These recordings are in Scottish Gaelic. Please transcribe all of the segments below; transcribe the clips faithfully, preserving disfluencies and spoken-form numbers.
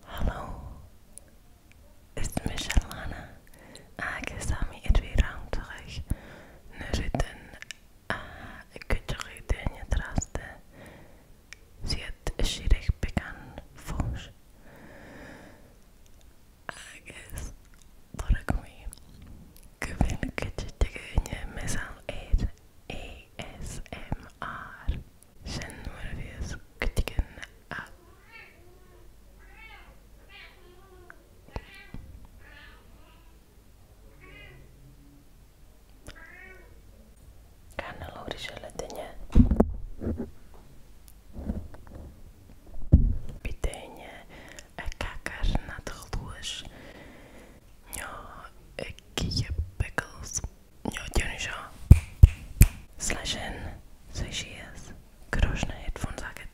Halò, is mise Lana, agus tha mi air a bhith ag ràdh na rudan a chuidicheadh daoine an-dràsta, 's iad a' sireadh beagan fois. Agus lorg mi gu bheil cuid de dhaoine measail air A S M R. Sin mar a bhios cuideigin a' Chan eil e ro fhada le duine. Bidh daoine a' cagairt nad chluais, no ag ithe pickles, no dèanamh seo. 'S leis sin, suidh sìos, cuir sìos na headphones agad,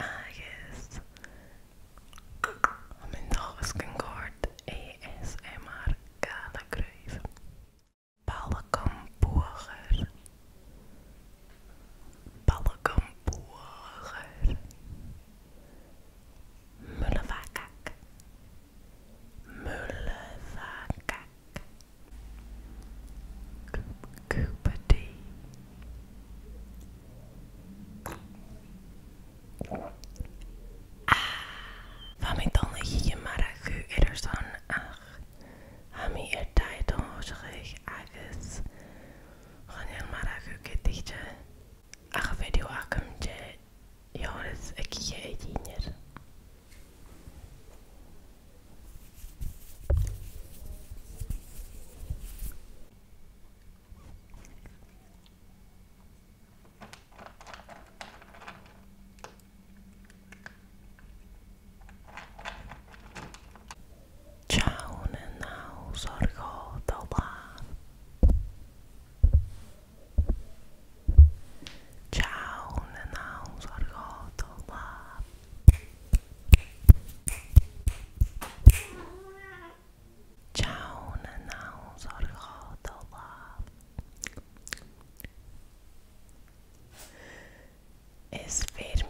agus tha mi an dòchas gun còrd A S M R Gàidhlig ribh. Balgam buachair. Balgam buachair. Muile bhagach. Muile bhagach. Cupa tì. Ah! Bha mi dol a dh'ithe marag air ur son, ach tha mi air diet a thòiseachadh agus chan eil marag gu dearbh. Ach a' video agam de dh'fheumas ag ithe a dhìnnear. Teann a-nall 's air dhòigh do làmh. Teann a-nall 's air dhòigh do làmh. Teann a-nall 's air dhòigh do làmh. Is fìor